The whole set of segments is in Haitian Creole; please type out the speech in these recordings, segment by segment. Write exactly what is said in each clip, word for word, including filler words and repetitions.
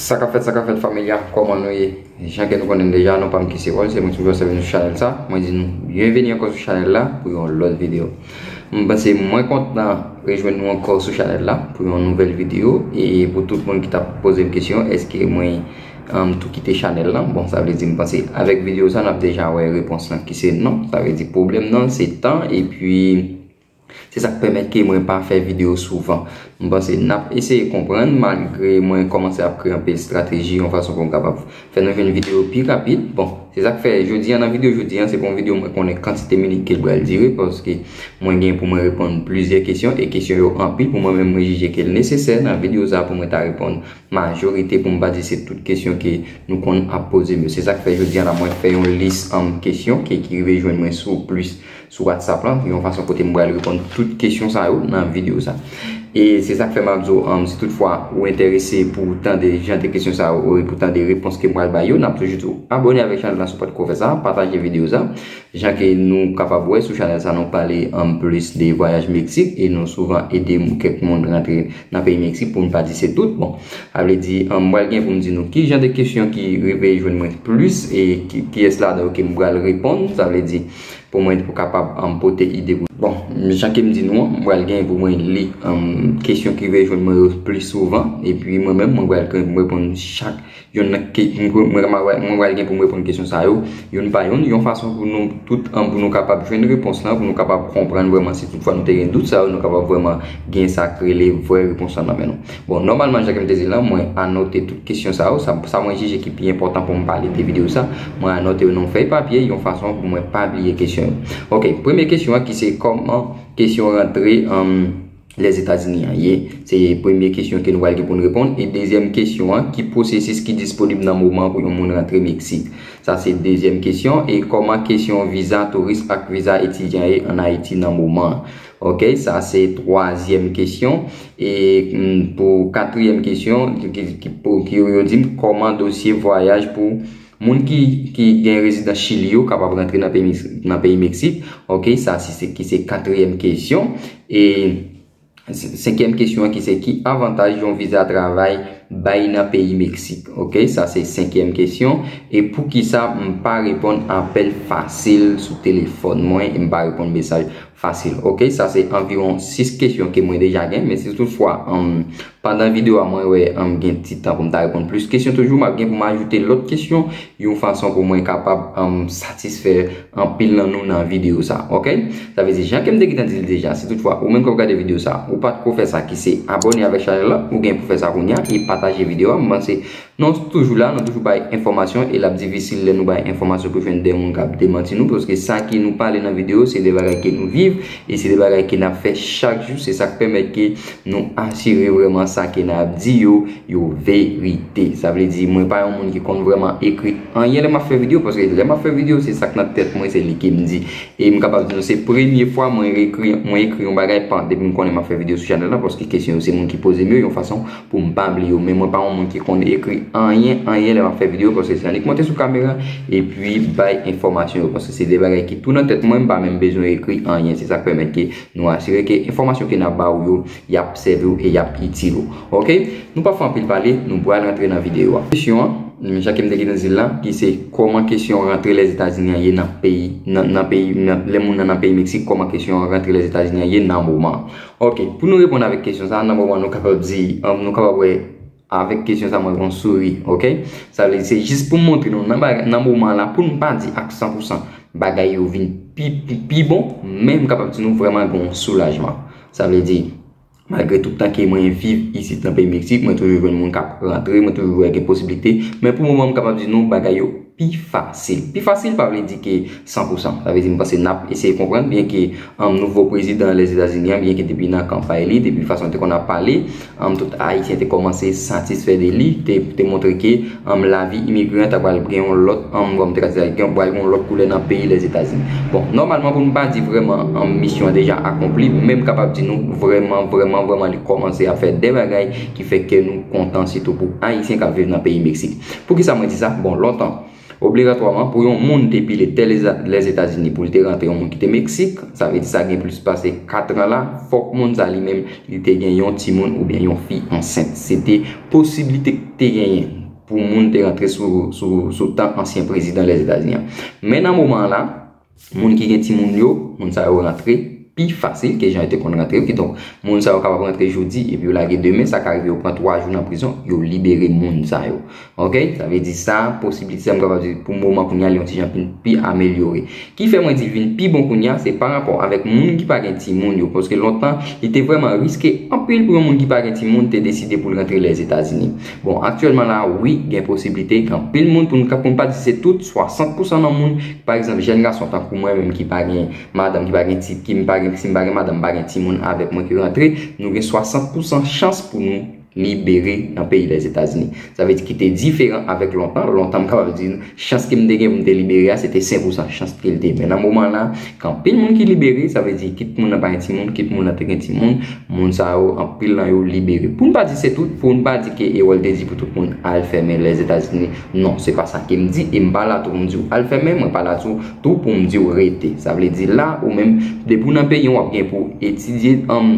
Sa k ap fèt, sa k ap fèt, fanmi a, kòman nou ye? Jan ke nou konnen deja, non pa m ki se Wòl, se mwen ki toujou sèvi nou sou chanèl sa. Mwen di nou byenveni ankò sou chanèl la pou yon lòt videyo. M panse mwen kontan rejwenn nou ankò sou chanèl la pou yon nouvèl videyo. E pou tout moun ki t ap poze m kesyon, èske mwen um, tou kite chanèl la? Bon, sa vle di, m panse avèk videyo sa, n ap deja wè repons lan ki se non. Sa vle di, pwoblèm nan se tan, epi se sa k pèmèt ke mwen pa fè videyo souvan. M panse n ap eseye konprann, malgre mwen kòmanse ap kreye anpil estrateji, yon fason pou m kapab fè nou jwenn videyo pi rapid. Bon, se sa k fè jodi a, nan videyo jodi a, se pa yon videyo mwen konnen kantite minit ke l pral dire, paske mwen gen pou mwen reponn plizyè kesyon, e kesyon yo anpil, pou mwen menm, mwen jije ke l nesesè nan videyo sa pou mwen ta reponn majorite, pou m pa di se tout kesyon ke nou konn ap poze m yo. Se sa k fè jodi a la, mwen fè yon lis um, kesyon ke, ki rive jwenn mwen sou plis sou WhatsApp la, yon fason kote m pral reponn tout kesyon sa yo nan videyo sa. E se sa k fè m ap di w, um, si toutfwa ou enterese pou w tande jan de kesyon sa yo, ou pou w tande repons ke m pral bay yo, n ap toujou di w abòne avèk chanèl la si w pa t ko fè sa, pataje videyo sa. Jan ke nou kapab wè sou chanèl sa, nou pale um, plis de vwayaj Meksik, e nou souvan ede m- kèk moun rantre nan peyi Meksik, pou n pa di se tout. Bon, sa vle di, um, m pral gen pou m di nou ki jan de kesyon ki rive jwenn mwen plis, e ki, kiyès ladan yo ke m pral reponn, sa vle di, pou mwen pou kapab um, pote ide pou. Bon, jan ke m di nou an, m pral gen pou mwen li um, kesyon ki rive jwenn mwen yo plis souvan, epi mwen menm, mwen pral gen pou m reponn chak youn nan ke- mwen, mwen, mwen pral gen pou m reponn kesyon sa yo, youn pa youn, yon fason pou nou tout, um, pou nou kapab jwenn repons lan, pou nou kapab konprann vrèman si toutfwa nou te gen dout sa yo, nou kapab vrèman gen sa k rele vrè repons lan nan men nou. Bon, nòmalman, jan ke m te di l lan, mwen anote tout kesyon sa yo, sa, sa mwen jije ki pi enpòtan pou m pale de videyo sa, mwen anote yo nan yon fèy papye, yon fason pou mwen pa bliye kesyon yo. Ok, premye kesyon an ki se kòman kesyon rantre, um, Lèzetazini an ye? Se premye kesyon ke nou pral gen pou n reponn. E dezyèm kesyon an, ki pwosesis ki disponib nan moman an pou yon moun rantre Meksik? Sa se dezyèm kesyon. E kòman kesyon viza touris ak viza etidyan ye ann Ayiti nan moman an? Ok, sa se twazyèm kesyon. E mm, pou katriyèm kesyon, ki, ki, pou, ki yo di m, kòman dosye vwayaj pou moun ki, ki gen rezidans Chili yo kapab rantre nan peyi, nan peyi Meksik? Ok, sa se, se, ki se katriyèm kesyon. E Senkyèm kesyon an ki se ki avantaj yon viza travay bay nan peyi Meksik? Ok, sa se senkyèm kesyon. E poukisa m pa reponn apèl fasil sou telefòn mwen e m pa reponn mesaj fasil? Ok, sa se anviwon sis kesyon ke mwen deja gen, men si toutfwa, um, pandan videyo a mwen wè, um, gen ti tan pou m ta reponn plis kesyon toujou, m ap gen pou m ajoute lòt kesyon yon fason pou mwen kapab, um, satisfè anpil nan nou nan videyo sa, ok? Sa vle di, jan ke m te gentan di l deja, si toutfwa ou menm k ap gade videyo sa, ou pa t ko fè sa, ki se abòne avèk chanèl la, ou gen pou fè sa kounye a, e pataje videyo a. M panse nou toujou la, nou toujou bay enfòmasyon, e l ap difisil lè nou bay enfòmasyon pou jwenn de moun k ap demanti nou, paske sa ke nou pale nan videyo, se de bagay ke nou viv, e se de bagay ke n ap fè chak jou, se sa k pèmèt ke nou asire vrèman sa ke n ap di yo, yo verite. Sa vle di, mwen pa yon moun ki konn vrèman ekri anyen lè m ap fè videyo, paske lè m ap fè videyo, se sa k nan tèt mwen, se li ke m di. E m kapab di nou, se premye fwa mwen ekri, mwen ekri yon bagay, pa, depi m konnen m ap fè videyo sou chanèl la, paske kesyon yo, se moun ki poze m yo, yon fason pou m pa bliye yo. Men mwen pa yon moun ki konn ekri anyen, anyen lè m ap fè videyo, paske se annik monte sou kamera, epi bay enfòmasyon yo, paske se de bagay ki tou nan tèt mwen, m pa menm bezwen ekri anyen. Se sa k pèmèt ke nou asire ke enfòmasyon ke n ap ba ou yo, y ap sèvi w e y ap itil ou. Ok? Nou pa fè anpil pale, nou pral rantre nan videyo a. Kesyon an, jan ke m te gentan di l la, ki se kòman kesyon rantre Lèzetazini an ye nan peyi, nan, nan peyi, nan, lè moun nan nan peyi Meksik, kòman kesyon rantre Lèzetazini an ye nan moman an. Ok, pou nou reponn avèk kesyon sa a, nan moman an, nou kapab di, um, nou kapab wè, avèk kesyon sa a, mwen gen yon souri, ok? Sa vle di, se jis pou m montre nou, nan bagay, nan moman an la, pou n pa di ak san pou san, bagay yo vin pi, pi, pi bon, men m kapab di nou vrèman gen yon soulajman. Sa vle di, malgre tout tan ke mwen viv isit nan peyi Meksik, mwen toujou jwenn moun k ap rantre, mwen toujou wè gen posiblite. Men pou moman, m kapab di nou bagay yo pi fasil. Pi fasil pa vle di ke san pou san. Sa vle di, m panse n ap eseye konprann, byenke, um, nouvo prezidan Lèzetazini an, byenke depi nan kanpay li, depi fason l te konn ap pale, um, tout Ayisyen te kòmanse satisfè de li, te, te montre ke um, lavi imigran ta pral gen yon lòt, um, bon, m te ka di sa, gen, pral gen yon lòt koulè nan peyi Lèzetazini. Bon, nòmalman, pou n pa di vrèman, um, misyon an deja akonpli, men m kapab di nou vrèman, vrèman, vrèman, li kòmanse ap fè de bagay ki fè kè nou kontan, sitou pou Ayisyen k ap viv nan peyi Meksik. Poukisa mwen di sa? Bon, lontan, Obligatwaman, pou yon moun te pile tè Lèzetazini pou l te rantre, yon moun ki te Meksik, sa vle di sa gen plis pase kat an la, fòk moun sa li menm li te gen yon timoun oubyen yon fi ansent. Se te posiblite ki te genyen pou moun te rantre sou, sou, sou tan ansyen prezidan Lèzetazini an. Men nan moman an la, moun ki gen timoun yo, moun sa yo rantre pi fasil ke jan yo te konn rantre yo. Kidonk, moun sa yo kapab rantre jodi epi yo lage demen, sa ka rive yo pran twa jou nan prizon, yo libere moun sa yo. Ok? Sa vle di sa, posiblite sa m kapab di pou moman kounye a, li yon ti jan pi, pi amelyore. Ki fè mwen di l vin pi bon kounye a, se pa rapò avèk moun ki pa gen timoun yo, paske lontan, li te vrèman riske anpil pou yon moun ki pa gen timoun te deside pou l rantre Lèzetazini. Bon, aktyèlman la, wi, gen posiblite, gen anpil moun, pou n ka, pou n pa di se tout, swasant pousan nan moun, pa egzanp, jèn gason tankou mwen menm ki pa gen madanm, ki pa gen ti, ki m pa gen, si m pa gen madanm, m pa gen timoun avèk mwen ki rantre, nou gen swasant pousan chans pou nou libere nan peyi Lèzetazini. Sa vle di ki te diferan avèk lontan. Lontan, m kapab di, chans ke m te gen pou m te libere a, se te senk pousan chans ke l te. Men nan moman la, gen anpil moun ki libere, sa vle di, kit moun nan pa gen timoun, kit moun nan te gen timoun, moun sa yo, anpil nan yo libere. Pou n pa di se tout, pou n pa di ke Erol te di pou tout moun al fèmen Lèzetazini. Non, se pa sa ke m di, e m pa la tou pou m di w al fèmen, mwen pa la tou, tou pou m di w rete. Sa vle di la, ou menm, depi w nan peyi w, w ap gen pou etidye, um,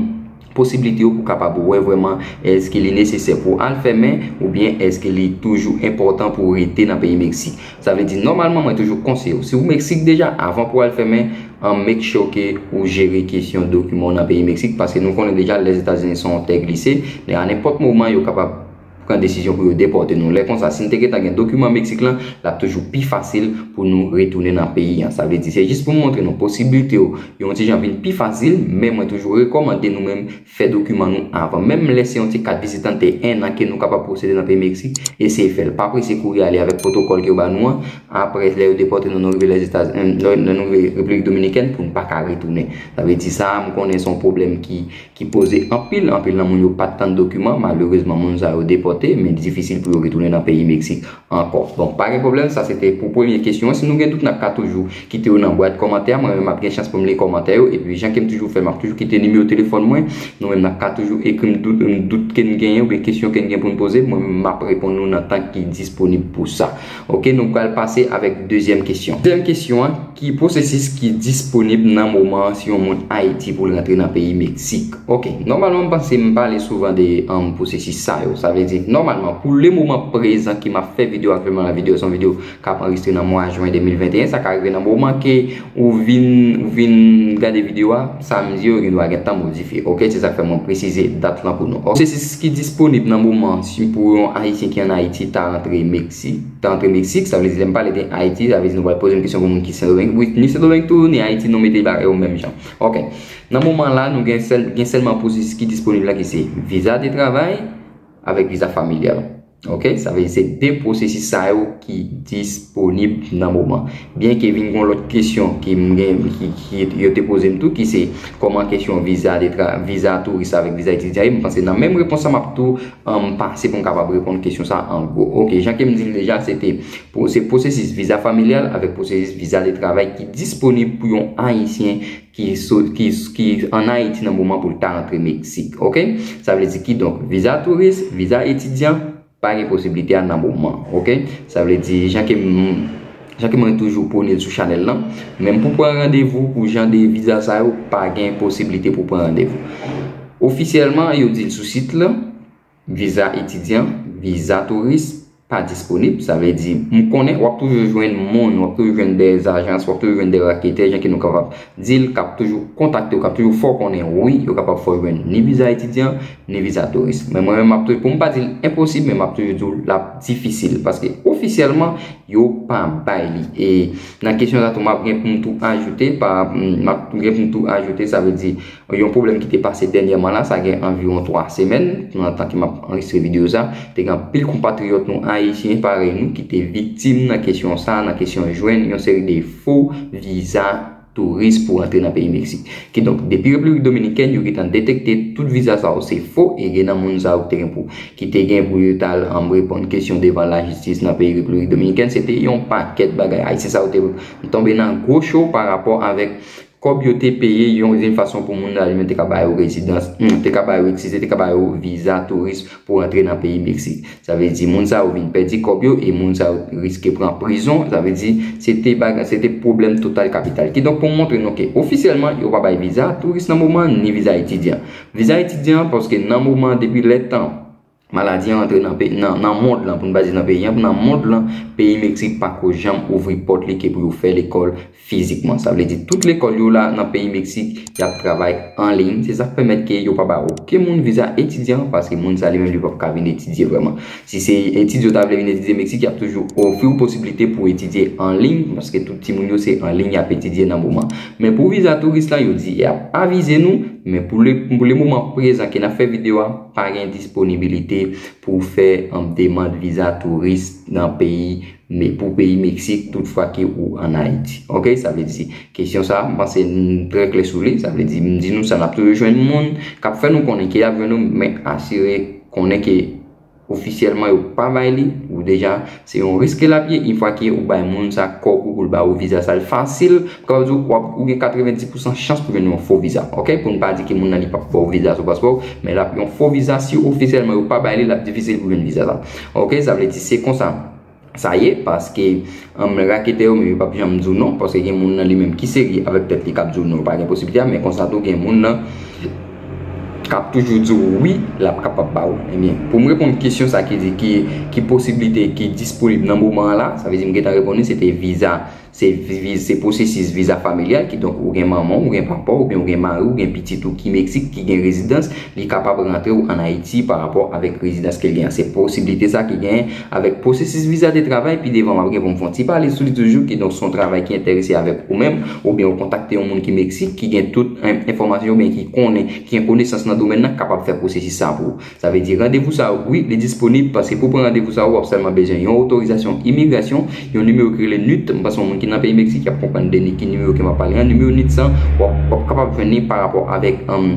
posiblite yo pou kapab wè vrèman èske li nesesè pou al fèmen oubyen èske li toujou enpòtan pou rete nan peyi Meksik. Sa vle di, nòmalman, mwen toujou konseye w. Si w Meksik deja, avan pou al fèmen, an make sure ke ou jere kesyon dokiman w nan peyi Meksik, paske nou konnen deja Lèzetazini se yon tè glise, men a nenpòt moman yo kapab pran desizyon pou yo depòte nou. Lè konsa, si n te gentan gen dokiman Meksik lan, l ap toujou pi fasil pou nou retounen nan peyi an. Sa vle di, se jis pou m montre nou posiblite yo, yo yon ti jan vin pi fasil, men mwen toujou rekòmande nou menm fè dokiman nou avan. Menm lè se yon ti kat vizitan de en an ke nou kapab posede nan peyi Meksik, eseye fè l. Pa prese kouri ale avèk pwotokòl ke yo ba nou an. Apre, lè yo depòte nou, nou rive Lèzetazini, lè nou rive Repiblik Dominikèn, pou n pa ka retounen. Sa vle di sa, m konnen se yon pwoblèm ki ki poze anpil, anpil nan moun yo pa t tann dokiman. Malerezman, moun sa yo depòte, men difisil pou yo retounen nan peyi Meksik ankò. Bon, pa gen pwoblèm, sa se te pou premye kesyon an. Si nou gen dout, n ap ka toujou kite yo nan bwat kòmantè a. Mwen menm, m ap gen chans pou m li kòmantè yo. Epi, jan ke m toujou fè, m ap toujou kite nimewo telefòn mwen. Nou menm, n ap ka toujou ekri m dout, m dout ke n genyen oubyen kesyon ke n gen pou n poze. Mwen menm, m ap reponn nou nan tan ki disponib pou sa. Ok, nou pral pase avèk dezyèm kesyon. Dezyèm kesyon an, ki pwosesis ki disponib nan moman an si yon moun Ayiti pou l rantre nan peyi Meksik? Ok, nòmalman, m panse m pale souvan de, um, pwosesis sa yo. Sa vle di, nòmalman, pou le moman prezan ke m ap fè videyo aktyèlman la, videyo se yon videyo k ap anrejistre nan mwa jen de mil venteyen, sa ka rive nan moman ke ou vin, ou vin gade videyo a, sa m di yo gen dwa gentan modifye. Ok, se sa k fè mwen presize dat lan pou nou. Pwosesis ki disponib nan moman si pou yon Ayisyen ki ann Ayiti ta rantre Meksik, ta rantre Meksik, sa vle di, lè m pale de Ayiti, sa vle di nou pral poze m kesyon pou moun ki Sendomeng. Wi, ni Sendomeng tou, ni Ayiti, nou mete bagay yo menm jan. Ok. Nan moman la, nou gen sèl, gen sèlman pwosesis ki disponib la ki se viza de travay avèk viza familyal. Ok, sa vle di se de pwosesis sa yo ki disponib nan moman. Byenke vin gen lòt kesyon ki m gen, ki, ki yo te poze m tou, ki se kòman kesyon viza de tra-, viza touris avèk viza etidyan ye. M panse nan menm repons sa m ap tou, um, pase pou m kapab reponn kesyon sa an gwo. Ok, jan ke m di l deja, se te pou, se pwosesis viza familyal avèk pwosesis viza de travay ki disponib pou yon Ayisyen ki sot, ki, ki ann Ayiti nan moman pou l ta rantre Meksik. Ok? Sa vle di kidonk, viza touris, viza etidyan, pa gen posiblite a nan moman. Ok? Sa vle di, jan ke m, jan ke mwen toujou pwone l sou chanèl lan, menm pou pran randevou pou jan de viza sa yo, pa gen posiblite pou pran randevou. Ofisyèlman, yo di l sou sit lan, viza etidyan, viza touris, pa disponib. Sa vle di, m konnen w ap toujou jwenn moun, w ap toujou jwenn de ajans, w ap toujou jwenn de raketè, jan ke nou kapab di l, k ap toujou kontakte w, k ap toujou fè w konnen, wi, yo kapab fè w jwenn ni viza etidyan, ni viza touris. Men mwen menm, m ap toujou, pou m pa di l enposib, men m ap toujou di w l ap difisil. Paske ofisyèlman, yo pa bay li. E nan kesyon sa tou, m ap gen pou m tou ajoute, pa, m ap gen pou m tou ajoute, sa vle di, yon pwoblèm ki te pase dènyèman la, sa gen anviwon twa semèn, nan tan ke m ap anrejistre videyo sa, te gen anpil konpatriyòt nou ayisyen parèy nou ki te viktim nan kesyon sa, nan kesyon jwenn yon seri de fo viza touris pou rantre nan peyi Meksik. Kidonk, depi Repiblik Dominikèn, yo gentan detekte tout viza sa yo se fo, e gen nan moun sa yo ki te gen pou, ki te gen pou yo t al, um, reponn kesyon devan lajistis nan peyi Repiblik Dominikèn. Se te yon pakèt bagay. Ayisyen sa yo te tonbe nan gwo cho pa rapò avèk kòb yo te peye yon, yon fason pou moun la li menm te ka ba yo rezidans, hmm, te ka ba yo, eskize, te ka ba yo viza touris pou rantre nan peyi Meksik. Sa vle di moun sa yo vin pèdi kòb yo e moun sa yo riske pran prizon. Sa vle di se te baga-, se te pwoblèm total kapital. Kidonk pou montre nou ke ofisyèlman yo pa bay viza touris nan moman ni viza etidyan. Viza etidyan paske nan moman depi lè tan maladi an antre nan, nan, nan mond lan, pou n pa di nan peyi an, nan mond lan, peyi Meksik pako janm ouvri pòt li ke pou yo fè lekòl fizikman. Sa vle di tout lekòl yo la nan peyi Meksik y ap travay an liy. Se sa k pèmèt ke yo pa ba okenn moun viza etidyan paske moun sa li menm li p ap ka vin etidye vrèman. Si se etidye yo ta vle vin etidye Meksik, y ap toujou ofri w posiblite pou etidye an liy paske tout timoun yo se an liy y ap etidye nan moman. Men pou viza touris la, yo di y ap avize nou, men pou le, pou le moman prezan ke n ap fè videyo a, pa gen disponibilite pou w fè yon demann viza touris nan peyi, men pou peyi Meksik, toutfwa ke ou ann Ayiti. Oke, sa vle di, kesyon sa, m panse n trè klè sou li, sa vle di, m di nou sa, n ap toujou jwenn moun k ap fè nou konnen ke y ap jwenn nou, men asire konnen ke ofisyèlman yo pa bay li, ou deja, se yon risk l ap ye, yon fwa ke ou bay moun sa kòb ou pou l ba ou viza sa, l fasil, m kapab di w, w ap, ou gen katrevenndis pousan chans pou jwenn yon fo viza, oke? Pou n pa di ke moun nan li p ap ba w viza sou paspò w, men l ap yon fo viza, si ofisyèlman yo pa bay li, l ap difisil pou jwenn viza sa. Oke, sa vle di se konsa sa ye, paske, um, raketè yo menm yo p ap janm di w non, paske gen moun nan li menm ki serye avèk tèt li k ap di w non, pa gen posiblite a, men konsa tou gen moun nan k ap toujou di w wi, l ap kapab ba w. Ebyen, pou m reponn kesyon sa ki di ki, ki posiblite ki disponib nan moman an la, sa vle di m gentan reponn li, se te viza, se vi-, se pwosesis viza familyal, kidonk ou gen manman w, ou gen papa w, oubyen ou gen mari w, ou gen pitit ou ki Meksik, ki gen rezidans, li kapab rantre w ann Ayiti pa rapò avèk rezidans ke l gen an. Se posiblite sa ki genyen avèk pwosesis viza de travay. Pi devan, m ap gen pou m fè yon ti pale sou li toujou, kidonk se yon travay ki enterese avèk ou menm, oubyen ou kontakte yon moun ki Meksik, ki gen tout, em, enfòmasyon, oubyen ki konnen, ki gen konesans nan domèn nan, kapab fè pwosesis sa pou ou. Sa vle di randevou sa a, wi, li disponib, paske pou pran randevou sa a, w ap sèlman bezwen yon otorizasyon imigrasyon, yon nimewo ki rele nit. M panse yon moun ki nan peyi Meksik, y ap konprann de ni-, ki nimewo ke m ap pale an. Nimewo nit sa a, w ap, w ap kapab jwenn li pa rapò avèk, em,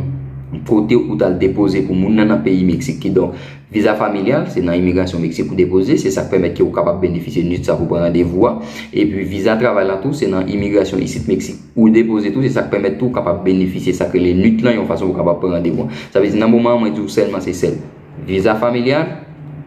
kote ou t al depoze pou moun nan nan peyi Meksik. Kidonk, viza familyal, se nan imigrasyon Meksik ou depoze, se sa k pèmèt ke ou kapab benefisye nit sa pou pran randevou a. Epi viza travay la tou, se nan imigrasyon isit Meksik ou depoze tou, se sa k pèmèt tou ou kapab benefisye sa k rele nit lan yon fason pou kapab pran randevou an. Sa vle di nan moman an, mwen di w sèlman se sèl viza familyal,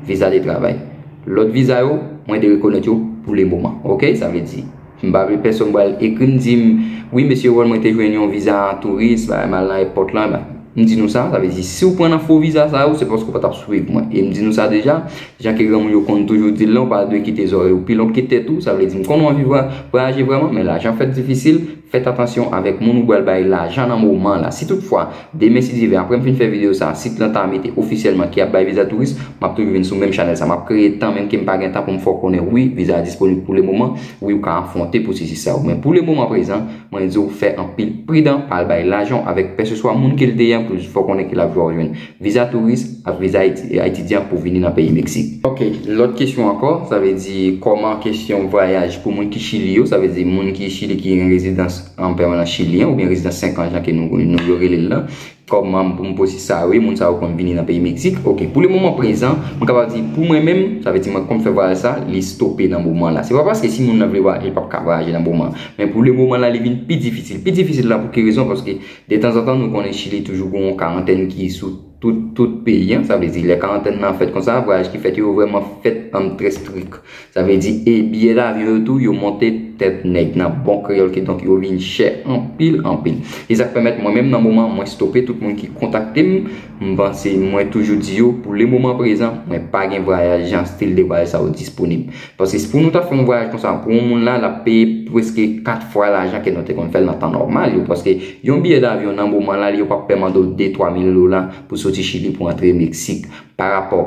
viza de travay. Lòt viza yo, mwen derekonèt yo pou le moman. Oke, sa vle di m pa vle pèsonn pral ekri m di m, wi, mesye Rol, mwen te jwenn yon viza touris, bagay, m al nan èpòt lan, bagay. M di nou sa, sa vle di si w pran nan fo viza sa yo, se paske w pa t ap swiv mwen. E m di nou sa deja, jan ke granmoun yo konn toujou di l lan, ou pa dwe kite zòrèy ou pi long ke tèt ou, sa vle di m konn w anvi vwa-, vwayaje vrèman, men lajan fèt difisil, fèt atansyon avèk moun ou pral bay lajan nan moman la. Si toutfwa, demen si Dye vle, apre m fin fè videyo sa, sit lan ta mete ofisyèlman ki ap bay viza touris, m ap toujou vin sou menm chanèl sa. M ap kreye tan, menm ke m pa gen tan pou m fè w konnen, wi, viza a disponib pou le moman, wi, ou ka afwonte pwosesis sa yo. Men pou le moman prezan, mwen di w fè anpil pridan, pa al bay lajan w avèk kèlkeswa moun ke l te ye an, pou l fè w konnen ke l ap jwe w jwenn viza touris ak viza eti-, etidyan pou vini nan peyi Meksik. Oke, lòt kesyon ankò, sa vle di kòman kesyon vwayaj pou moun ki Chili yo, sa vle di moun ki Chili ki gen rezidans an pèmanans chilyen oubyen rezidans senk an jan ke nou, nou yo rele l lan. Kòman pou m pwosesis sa yo ye, moun sa yo konn vini nan peyi Meksik. Oke, pou le moman prezan, mwen kapab di pou mwen menm, sa vle di mwen konn fè vwayaj sa, li stope nan moman la. Se pa paske si moun nan vle vwayaje, li p ap ka vwayaje nan moman. Men pou le moman la, li vin pi difisil. Pi difisil la pou ki rezon? Paske detanzantan, nou konnen Chili toujou gen yon karantèn ki sou tout, tout peyi an. Sa vle di, lè karantèn nan fèt konsa, vwayaj ki fèt yo vrèman fèt, um, trè strik. Sa vle di, e biyè davyon yo tou, yo monte tèt nèg nan bon kreyòl, kidonk yo vin chè anpil, anpil. E sa k pèmèt mwen menm nan moman an, mwen stope tout moun ki kontakte m. M panse mwen toujou di yo, pou le moman prezan, mwen pa gen vwayaj jan stil de vwayaj sa yo disponib. Paske si pou nou ta fè yon vwayaj konsa, pou yon moun la, l ap peye prèske kat fwa lajan ke nou te konn fè l nan tan nòmal yo. Paske yon biyè davyon nan moman la, yo p ap pè mande w de, twa mil dola pou soti Chili pou antre Meksik. Pa rapò,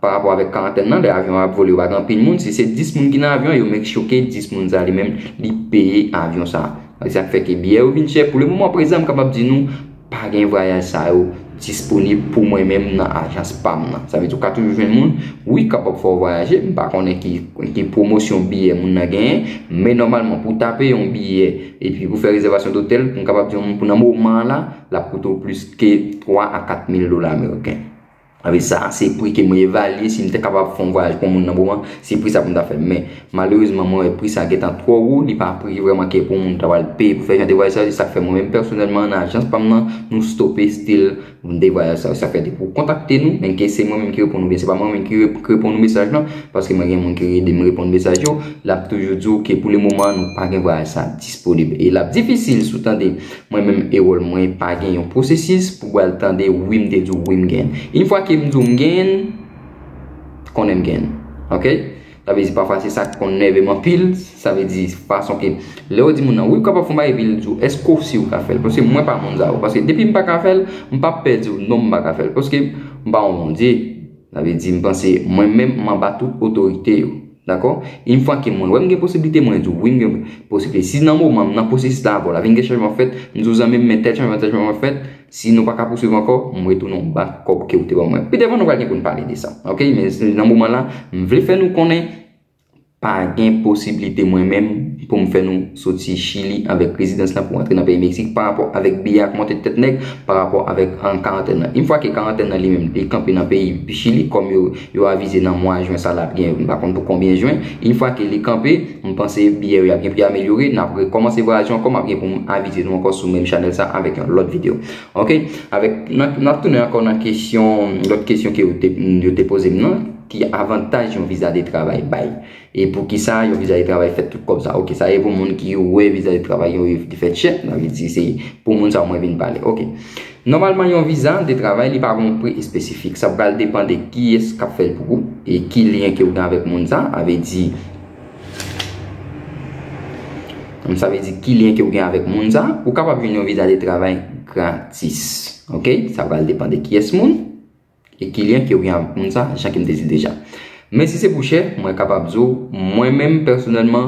pa rapò avèk karantèn nan, lè avyon an ap vole, yo pa gen anpil moun. Si se dis moun ki nan avyon an, yo make sure ke dis moun sa li menm, li peye avyon sa. E sa k fè ke biyè yo vin chè. Pou le moman prezan, m kapab di nou, pa gen vwayaj sa yo disponib pou mwen menm nan ajans pa m nan. Sa vle di ou ka toujou jwenn moun, wi, k kapab fè w vwayaje. M pa konnen ki, ki pwomosyon biyè moun nan genyen, men nòmalman pou w ta peye yon biyè epi pou fè rezèvasyon dotèl, m kapab di yon moun pou nan moman an la, l ap koute w plis ke twa a kat mil dola ameriken. Avè sa, se pri ke mwen evalye, si m te kapab fè yon vwayaj pou moun nan moman, se pri sa pou m ta fè. Men, malerezman, mwen wè pri sa gentan twò wo, li pa pri vrèman ke pou moun ta pral peye pou fè jan de vwayaj sa, se sa k fè mwen menm pèsonèlman nan ajans pa m nan, nou stope still de vwayaj sa. Sa fè depi w kontakte nou, men ke se mwen menm ki reponn ou, byen se pa mwen menm ki rep- ki reponn ou mesaj lan, paske mwen gen moun ki ede m reponn mesaj yo, l ap toujou di w ke pou le moman, nou pa gen vwayaj sa disponib. E l ap difisil si w tande mwen menm e wòl mwen pa gen yon pwosesis pou w al tande wi m te di w wi m gen. Yon fwa ke m di w m gen, konnen m gen. Ok? Sa vle di pafwa se sa k konn nève m anpil, sa vle di fason ke lè w di moun nan wi w kapab fè yon bagay epi l di w èske w si w ka fè l, paske mwen pa moun sa yo, paske depi m pa ka fè l, m p ap pè di w non m pa ka fè l, paske m pa yon Bondye. Sa vle di m panse mwen menm m anba tout otorite yo. Dakò? Yon fwa ke mwen wè m gen posiblite, mwen di w wi m gen posiblite. Si nan moman m nan pwosesis la avè w la vin gen chanjman fèt, m di w zanmi m men tèl chanjman, tèl chanjman fèt, si nou pa ka pouswiv ankò, m retounen w bak kòb ke w te ban mwen. Pi devan nou pral gen pou n pale de sa. Ok? Men nan moman la, m vle fè nou konnen pa gen posiblite mwen menm pou m fè nou soti Chili avèk rezidans lan pou antre nan peyi Meksik pa rapò avèk biyè ak monte tèt nèg pa rapò avèk an karantèn nan. Yon fwa ke karantèn nan li menm li kanpe nan peyi Chili kòm yo yo avize nan mwa jen sa l ap gen, m pa konn pou konbyen jen. Yon fwa ke li kanpe, m panse biyè yo ap gen pou amelyore, n ap rekòmanse vwayaj yo ankò, m ap gen pou m avize nou ankò sou menm chanèl sa avèk yon lòt videyo. Ok? Avèk n ap n ap tounen ankò nan kesyon, lòt kesyon ke yo te, yo te poze m nan, ki avantaj yon viza de travay bay? E poukisa yon viza de travay fè tout kòb sa? Ok, sa e pou moun ki wè viza de travay yo te fè chè, sa vle di se pou moun sa mwen vin pale. Ok. Nòmalman, yon viza de travay li pa gen yon pri espesifik. Sa pral depann de kiyès k ap fè l pou ou e ki lyen ke w gen avèk moun sa. Sa vle di, sa vle di ki lyen ke w gen avèk moun sa, ou kapab jwenn yon viza de travay gratis. Ok? Sa pral depann de kiyès moun e ki lyen ke w gen avèk moun sa, jan ke m te di deja. Men si se pou chè, mwen kapab di w, mwen menm pèsonèlman,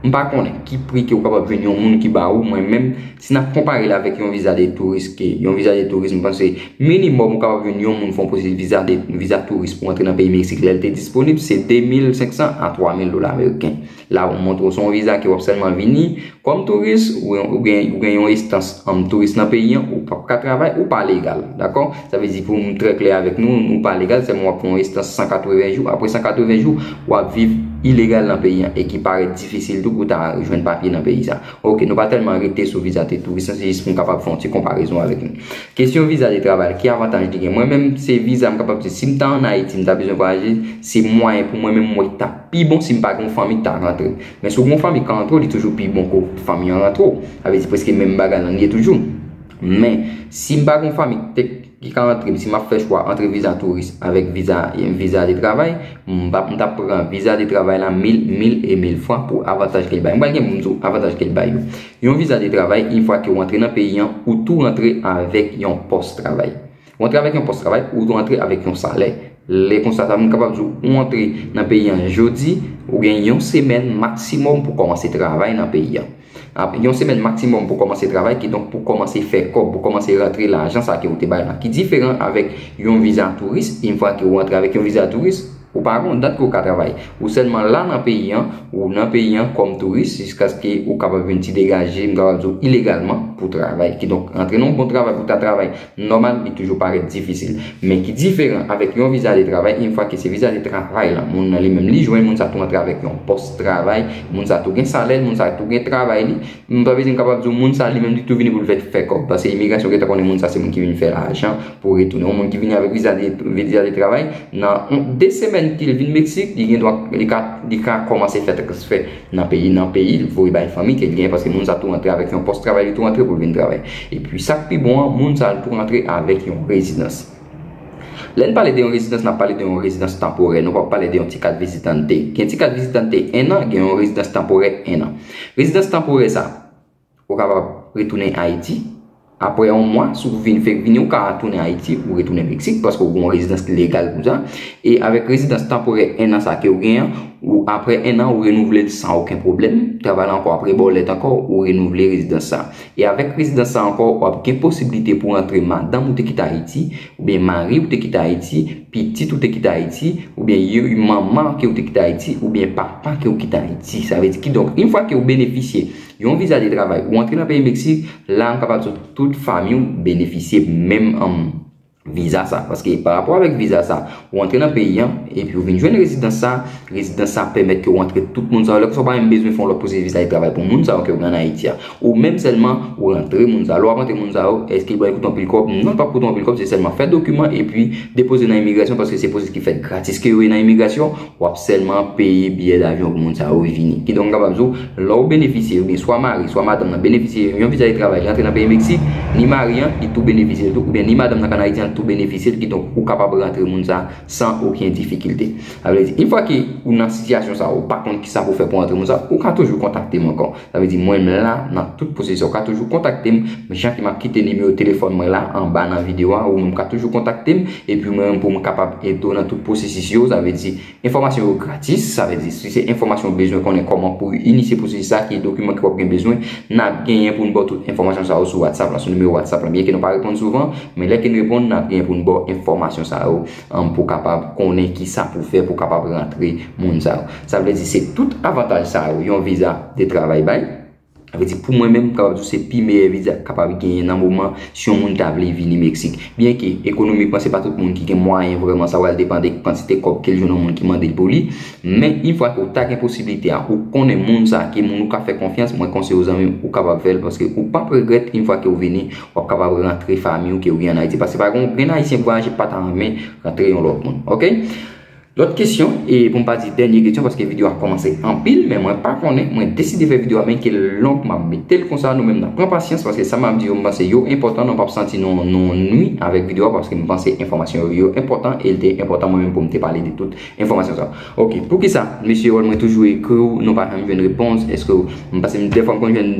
m pa konnen ki pri ke w kapab jwenn yon moun ki ba ou, mwen menm, si n ap konpare l avèk yon viza de touris, ke yon viza de touris, m panse minimòm ou kapab jwenn yon moun fè yon pwosedi viza de, viza touris pou antre nan peyi Meksik lè l te disponib, se de mil senk san a twa mil dola ameriken. La, w montre w se yon viza ke w ap sèlman vini kòm touris, ou, ou gen, ou gen yon estans an touris nan peyi an, ou p ap ka travay, ou pa legal, dakò? Sa vle di pou m trè klè avèk nou, nou pa legal, sèlman w ap fè yon estans san katreven jou. Apre san katreven jou, w ap viv ilegal nan peyi an e ki parèt difisil tou pou w ta jwenn papye nan peyi sa. Ok, nou pa tèlman rete sou viza de touris lan, se jis pou m kapab fè yon ti konparezon avèk nou. Kesyon viza de travay, ki avantaj li gen? Mwen menm, se viza m kapab di, si m ta ann Ayiti, m ta bezwen vwayaje, se mwayen pou mwen menm, mwen ta pi bon si m pa gen yon fanmi ki ta rantre. Men si w gen yon fanmi ki ka rantre w, li toujou pi bon ke fanmi an rantre w. Sa vle di prèske menm bagay lan li ye toujou. Men, si m pa gen yon fanmi ki te, ki ka rantre m, si m ap fè chwa antre viza touris avèk viza, viza de travay, m p ap, m t ap pran viza de travay la mil, mil e mil fwa pou avantaj ke l bay. M pral gen pou m di w avantaj ke l bay yo. Yon viza de travay, yon fwa ke w antre nan peyi an, ou tou rantre avèk yon pòs travay. Ou antre avèk yon pòs travay, ou tou antre avèk yon salè. Lè konsa, sa vin kapab di w, ou antre nan peyi an jodi, ou gen yon semèn maksimòm pou kòmanse travay nan peyi an. Ap, yon semèn maksimòm pou kòmanse travay, kidonk pou kòmanse fè kòb, pou kòmanse rantre lajan sa ke ou te bay la, ki diferan avèk yon viza touris. Yon fwa ke ou antre avèk yon viza touris, ou pa gen yon dat ke ou ka travay. Ou sèlman la nan peyi an, ou nan peyi an kòm touris, jiskaske ou kapab vin ti degaje, m kapab di w ilegalman pou travay. Kidonk, antre nan yon bon travay pou ta travay nòmal, li toujou parèt difisil. Men ki diferan avèk yon viza de travay, yon fwa ke se viza de travay la, moun nan li menm li jwenn, moun sa tou antre avèk yon pòs travay, moun sa tou gen salè, moun sa tou gen travay li. M pa vle di m kapab di w moun sa li menm li tou vini pou l fè, fè kòb. Paske imigrasyon gentan konnen moun sa se moun ki vin fè lajan pou retounen. Yon moun ki vini avèk viza de, viza de travay, nan yon, de semèn ke l vin Meksik, li gen dwa, li ka, li ka kòmanse fè transfè nan peyi, nan peyi l, voye bay fanmi ke l genyen, paske moun sa tou antre avèk yon pòs travay, li tou antre pou l vin travay. Epi sa k pi bon an, moun sa tou antre avèk yon rezidans. Lè n pale de yon rezidans, n ap pale de yon rezidans tanporè. Nou p ap pale de yon ti kat vizitante. Gen ti kat vizitante en an, gen yon rezidans tanporè en an. Rezidans tanporè sa, ou kapab retounen Ayiti. Apre yon mwa, si w vin, fèk vini, ou ka tounen Ayiti, ou retounen Meksik, paske w gen yon rezidans legal pou sa. E avèk rezidans tanporè en an sa ke w gen an, ou, apre en an, ou renouvle l san okenn pwoblèm. Travay la ankò, apre ba w lèt ankò, ou renouvle rezidans sa. E avèk rezidans sa ankò, w ap gen posiblite pou w antre madanm ou te kite Ayiti, oubyen mari ou te kite Ayiti, pitit ou te kite Ayiti, oubyen yo, manman ke w te kite Ayiti, oubyen papa ke w kite Ayiti. Sa vle di, kidonk, yon fwa ke w benefisye yon viza de travay, ou antre nan peyi Meksik, la, m kapab di w tout fanmi w benefisye menm, anm, viza sa. Paske pa rapò avèk viza sa, ou antre nan peyi an, epi ou vin jwenn rezidans sa, rezidans sa pèmèt ke ou antre tout moun sa yo. Lè ke sa ou pa menm bezwen fè yon lòt pwosedi viza de travay pou moun sa yo ke ou gen an Ayiti a. Ou menm sèlman, ou rantre moun sa yo. Lè w ap rantre moun sa yo, èske li pral koute anpil kòb? Non, li p ap koute anpil kòb, se sèlman fè dokiman epi depoze nan imigrasyon, paske se pwosedi ki fèt gratis ke yo ye nan imigrasyon. W ap sèlman peye biyè davyon pou moun sa yo vini. Kidonk, m kapab di w, lè w benefisye, oubyen swa mari, swa madanm nan benefisye yon viza de travay, li antre nan peyi Meksik, ni mari an, li tou benefisye l tou, oubyen ni madanm nan k an Ayiti an, li tou benefisye l, kidonk, ou kapab rantre moun sa san okenn difikilte. Sa vle di, yon fwa ke ou nan sitiyasyon sa, ou pa konn kisa pou fè pou rantre moun sa, ou ka toujou kontakte m ankò. Sa vle di, mwen menm la, nan tout pwosedi sa, ou ka toujou kontakte m, jan ke m ap kite nimewo telefòn mwen la anba nan videyo a, ou menm ka toujou kontakte m, epi mwen menm pou m kapab ede w nan tout pwosesis yo, sa vle di, enfòmasyon yo gratis, sa vle di, si se enfòmasyon ou bezwen konnen kòman pou inisye pwosesis sa, ki dokiman ke w ap gen bezwen, n ap genyen pou n ba w tout enfòmasyon sa yo sou WhatsApp la, sou nimewo WhatsApp la. Byen ke nou pa reponn souvan, men lè ke n reponn, n ap genyen pou n ba w enfòmasyon sa yo, um, pou kapab konnen kisa pou fè, pou kapab rantre moun sa yo. Sa vle di, se tout avantaj sa yo, yon viza de travay bay. Sa vle di, pou mwen menm, m kapab di w se pi meyè viza k kapab genyen nan moman si yon moun ta vle vini Meksik. Byen ke ekonomikman, se pa tout moun ki gen mwayen vrèman, sa pral depann de kantite kòb ke l jwenn yon moun ki mande l pou li. Men, yon fwa ke w ta gen posiblite a, ou konnen moun sa, ke moun ou ka fè konfyans, mwen konseye w zanmi m, ou kapab fè l, paske ou p ap regrèt yon fwa ke w vini, w ap kapab rantre fanmi w ke w gen an Ayiti. Paske pa gen yon grenn Ayisyen k vwayaje pa ta renmen rantre yon lòt moun. Oke? Lòt kesyon, e pou m pa di dènye kesyon, paske videyo a kòmanse anpil, men mwen pa konnen, mwen deside fè videyo a, men ke long, m ap mete l konsa, nou menm n ap pran pasyans, paske sa m ap di yo, m panse yo enpòtan, nou p ap santi nou, nou nwi avèk videyo a, paske m panse enfòmasyon yo, yo enpòtan, e l te enpòtan mwen menm pou m te pale de tout enfòmasyon sa. Oke, poukisa, mesye Wòl, mwen toujou ekri w, nou pa janm jwenn repons, èske, m panse m, dèfwa m konn jwenn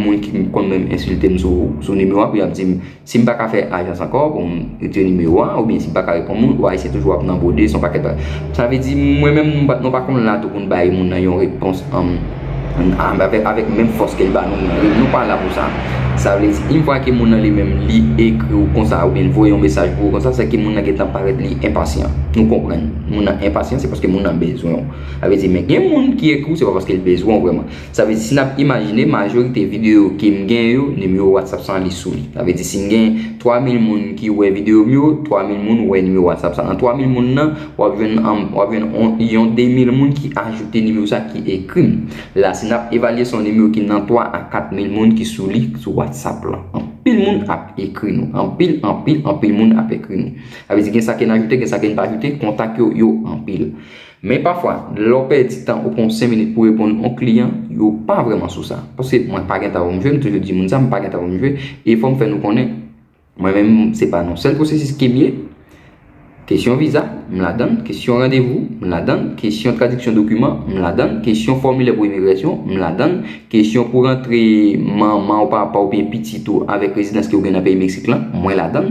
moun ki konn menm ensilte m sou, sou nimewo a, pou y ap di m, si m pa ka fè ajans ankò, pou m retire nimewo a, oubyen si m pa ka reponn moun, ou Ayisyen toujou ap nan bwode, se yon pakèt bagay. Sa vle di, mwen menm, nou pa, nou pa konn la tou pou n bay moun nan yon repons, um, avèk, avèk menm fòs ke l ba nou, nou pa la pou sa. Sa vle di, yon fwa ke moun nan li menm, li ekri w konsa, oubyen l voye yon mesaj pou ou konsa, se ke moun nan gentan parèt li enpasyan. Nou konprann. Moun nan enpasyan, se paske moun nan bezwen w. Sa vle di, men gen moun ki ekri w, se pa paske l bezwen w vrèman. Sa vle di, si n ap imajine, majorite videyo ke m gen yo, nimewo WhatsApp sa li sou li. Sa vle di, si m gen twa mil moun ki wè videyo m yo, twa mil moun wè nimewo WhatsApp sa. Nan twa mil moun nan, w ap jwenn, um, w ap jwenn on, yon de mil moun ki ajoute nimewo sa, ki ekri m. La, si n ap evalye, se yon nimewo ki nan twa a kat mil moun ki sou li, sou WhatsApp la. Anpil moun ap ekri nou. Anpil, anpil, anpil moun ap ekri nou. Sa vle di, gen sa ke n ajoute, gen sa ke n pa ajoute, kontak yo, yo anpil. Men pafwa, lè w pèdi tan ou pran senk minit pou reponn yon kliyan, yo pa vrèman sou sa. Paske mwen pa gen tan pou m jwe, m toujou di moun sa, m pa gen tan pou m jwe, e fò m fè nou konnen, mwen menm, se pa nan sèl pwosesis ke m ye. Kesyon viza, m ladann, kesyon randevou, m ladann, kesyon tradiksyon dokiman, m ladann, kesyon fòmilè pou imigrasyon, m ladann, kesyon pou rantre manman ou papa oubyen pitit ou avèk rezidans ke w gen nan peyi Meksik lan, mwen ladann.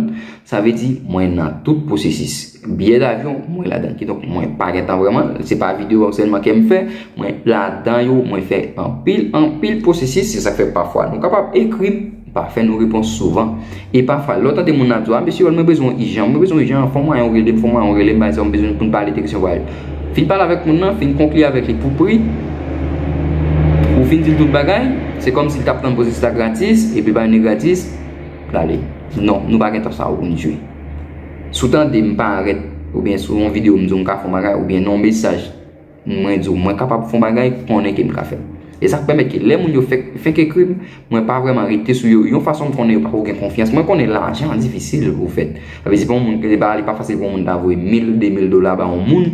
Sa vle di, mwen nan tout pwosesis. Biyè davyon, mwen ladann. Kidonk, mwen pa gen tan vrèman. Se pa videyo sèlman ke m fè. Mwen ladan yo, mwen fè anpil, anpil pwosesis. Se sa k fè pafwa nou kapab ekri m, pa fè nou repons souvan. E pafwa, lè w tande moun nan ap di w, "A, mesye Wòl, mwen bezwen w ijan, mwen bezwen w ijan, fè yon mwayen w rele m, fè yon mwayen w rele m, pa egzanp, mwen bezwen pou n pale de kesyon vwayaj." Fin pale avèk moun nan, fin konkli avèk li pou pri, ou fin di l tout bagay, se kòmsi l t ap tann pwosesis la gratis, epi bagay ni gratis, l ale. Non, nou pa gen tan sa yo pou n jwe. Si w tande m parèt, oubyen sou yon videyo m di w m ka fè yon bagay, oubyen nan yon mesaj mwen di w mwen kapab fè yon bagay, konnen ke m ka fè l. E sa k pèmèt ke lè moun yo fèk, fèk ekri m, mwen pa vrèman rete sou yo. Yon fason m konnen yo pako gen konfyans. Mwen konnen lajan difisil pou fèt. Sa vle di, pou yon moun, li pa, li pa fasil pou yon moun ta voye mil, de mil dola ba yon moun,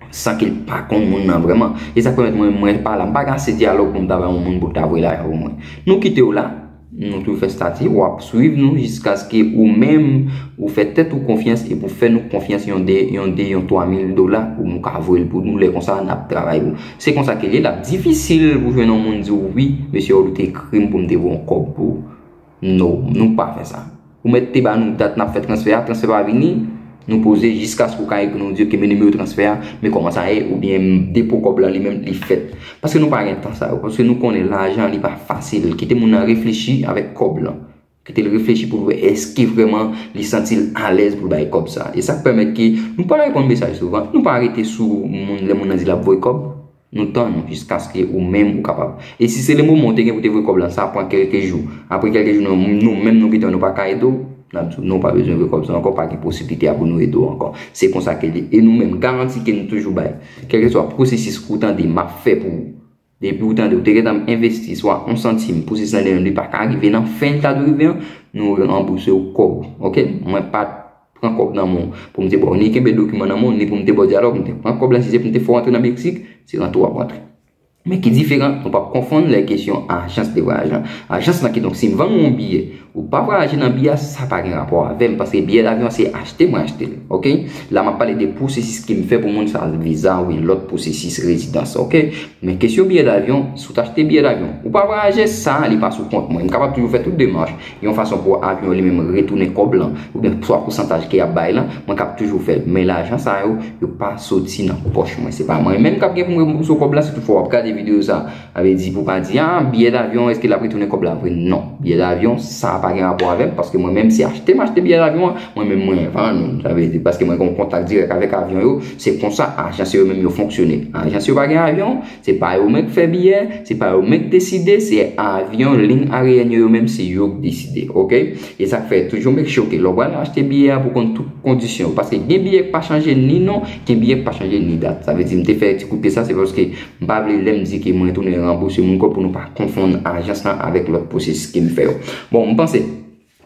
san ke l pa konn moun nan vrèman. E sa k pèmèt mwen, mwen pa la. M pa gen ase dyalòg pou m ta bay yon moun pou l ta voye lajan pou mwen. Nou kite w la, nou tou fè stati, w ap swiv nou jiskaske ou menm, ou fè tèt ou konfyans epi w fè nou konfyans yon de, yon de, yon twa mil dola pou nou ka voye l pou nou. Lè konsa, n ap travay pou. Se konsa ke l ye, l ap difisil pou jwenn yon moun di w, "Wi, mesye Wòl, ou te ekri m pou m te voye yon kòb pou ou." No, nou pa fè sa. Ou mèt te ba nou dat n ap fè transfè a, transfè pa vini, nou poze jiskaske w ka ekri nou di, "Oke, men nimewo transfè a, men kòman sa ye," oubyen depo kòb la li menm li fèt. Paske nou pa gen tan sa yo, paske nou konnen lajan li pa fasil. Kite moun nan reflechi avèk kòb lan. Kite l reflechi pou l wè èske vrèman li santi l alèz pou l bay kòb sa. E sa k pèmèt ke nou pa reponn mesaj souvan, nou pa rete sou moun lè moun nan di l ap voye kòb. Nou tann ou jiskaske ou menm ou kapab. E si se le moman ou te gen pou te voye kòb lan, sa pran kèlke jou. Apre kèlke jou, nou, nou menm nou gentan nou pa ka ede w. N ap di w, non, w pa bezwen vre kòb sa ankò, pa gen posiblite a pou nou ede w ankò. Se konsa ke li. E nou menm, garanti ke nou toujou bay. Kèlkeswa pwosesis ke w tande m ap fè pou ou, depi w tande, w te gentan envesti swa yon santim, pwosesis lan li menm, li pa ka rive nan fen l ta dwe rive an, nou ranbouse w kòb ou, oke? Mwen pa t pran kòb nan men w pou m te ba w, ni kenbe dokiman nan men w, ni pou m te ba w dyalòg, m te pran kòb la, si se pou m te fè w antre nan Meksik, se rantre w ap rantre. Men ki diferan, nou p ap konfonn lè kesyon ajans de vwayaj lan. Ajans lan, kidonk, si m vann ou yon biyè, ou pa vwayaje nan biyè a, sa pa gen rapò avè m, paske biyè davyon an se achte mwen achte l, oke? La, m ap pale de pwosesis ke m fè pou moun sa, viza oubyen lòt pwosesis rezidans, oke? Men kesyon biyè davyon, si w t achte biyè davyon, ou pa vwayaje, sa, li pa sou kont mwen. M kapab toujou fè tout demach, yon fason pou avyon li menm retounen kòb lan, oubyen swa pousantaj ke y ap bay lan, mwen kab toujou fè l. Men lajan sa yo, yo pa soti nan pòch mwen. Se pa mwen menm k ap gen pou m ranbouse w kòb la, si toutfwa w ap gade videyo sa. Sa vle di pou w pa di, a, biyè davyon, èske l ap retounen kòb la vre? Non. Biyè davyon, sa pa gen rapò avè m, paske mwen menm, se achte m achte biyè davyon an, mwen menm mwen vann ou. Sa vle di, paske mwen gen yon kontak dirèk avèk avyon yo, se konsa ajans yo menm yo fonksyone. Ajans yo pa gen avyon, se pa yo menm k fè biyè, se pa yo menm k deside, se avyon, liy ayeryèn yo, yo menm, se yo k deside, oke? E sa k fè, toujou make sure ke lè w pral achte biyè a pou konn tout kondisyon yo. Paske gen biyè k pa chanje ni non, gen biyè k pa chanje ni dat. Sa vle di, m te fè ti kout pye sa, se paske m pa vle lè m di ke mwen tounen ranbouse moun kòb pou nou pa konfonn ajans lan avèk lòt pwosesis ke m fè yo. Bon, m panse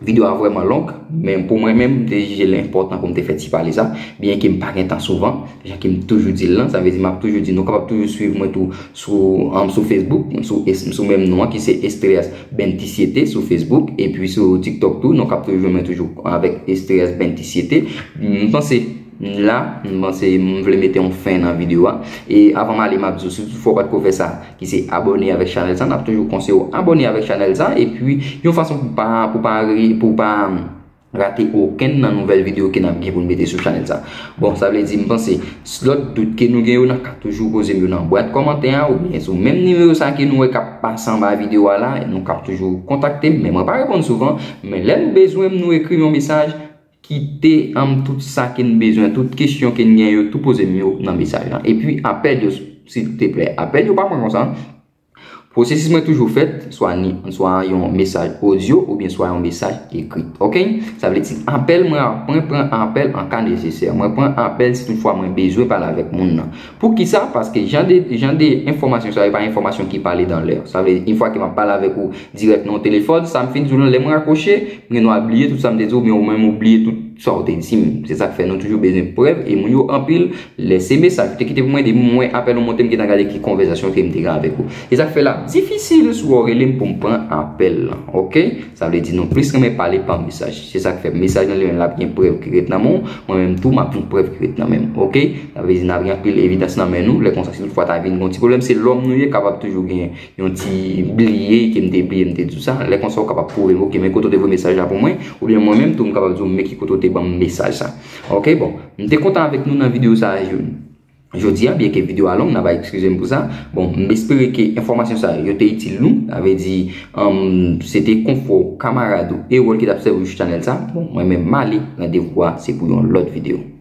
videyo a vrèman long, men pou mwen menm, m te jije l enpòtan pou m te fè ti pale sa, byenke m pa gen tan souvan, jan ke m toujou di l lan, sa vle di m ap toujou di, nou kapab toujou swiv mwen tou sou, um, sou Facebook, sou, sou menm non an ki se Estrellas Bentisiete sou Facebook, epi sou TikTok tou, nou kab toujou jwenn mwen toujou avèk Estrellas Bentisiete. M panse la, m panse m vle mete yon fen nan videyo a. E avan m ale, m ap di w, si toutfwa w pa t ko fè sa, ki se abòne avèk chanèl sa, n ap toujou konseye w abòne avèk chanèl sa, epi yon fason pou pa, pou pa, pou pa rate okenn nan nouvèl videyo ke n ap gen pou n mete sou chanèl sa. Bon, sa vle di, m panse, lòt dout ke nou gen yo, n ap ka toujou poze m yo nan bwat kòmantè a, oubyen sou menm nimewo sa ke nou wè k ap pase anba videyo a la, nou kab toujou kontakte m, men mwen pa reponn souvan, men lè nou bezwen m, nou ekri m yon mesaj, kite m tout sa ke n bezwen, tout kesyon ke n gen yo, tou poze m yo nan mesaj lan. Epi apèl yo, silteplè, apèl yo pa pran konsa. Pwosesis mwen toujou fèt, swa ni, swa yon mesaj odyo oubyen swa yon mesaj ekri. Oke? Sa vle di, apèl mwen, mwen pran apèl an ka nesesè. Mwen pran apèl si toutfwa mwen bezwen pale avèk moun nan. Poukisa? Paske jan de, jan de enfòmasyon sa yo, pa enfòmasyon ki pale dan lè. Sa vle di, yon fwa ke m ap pale avèk ou dirèk nan yon telefòn, sa m fin di w lan, lè mwen rakwoche, m gen dwa bliye tout sa m te di w, oubyen ou menm ou bliye tout sa w te di m. Se sa k fè nou toujou bezwen prèv, e moun yo anpil, lè se mesaj ou te kite pou mwen, depi m wè apèl ou monte, m gentan gade ki konvèsasyon ke m te gen avèk ou. E sa k fè l ap difisil si w rele m pou m pran apèl lan, oke? Sa vle di nou plis renmen pale pa mesaj. Se sa k fè mesaj lan li menm l ap gen prèv ki ret nan men w, mwen menm tou m ap gen prèv ki ret nan men m, oke? Sa vle di n ap gen anpil evidans nan men nou, lè konsa si toutfwa ta vin gen yon ti pwoblèm, se lòm nou ye, kapab toujou gen yon ti bliye ke m te bliye m te di w sa. Lè konsa w kapab pwouve m, oke, men kote w te voye mesaj la pou mwen, oubyen mwen menm tou m kapab di w men ki kote w te ban m mesaj sa. Oke, bon, m te kontan avèk nou nan videyo sa a jodi a, byenke videyo a long, n ap eskize m pou sa. Bon, m espere ke enfòmasyon sa yo te itil nou. Sa vle di, um, se te konfò kamarad ou Erol ki t ap sèvi w sou chanèl sa. Bon, mwen menm m ale, randevou a se pou yon lòt videyo.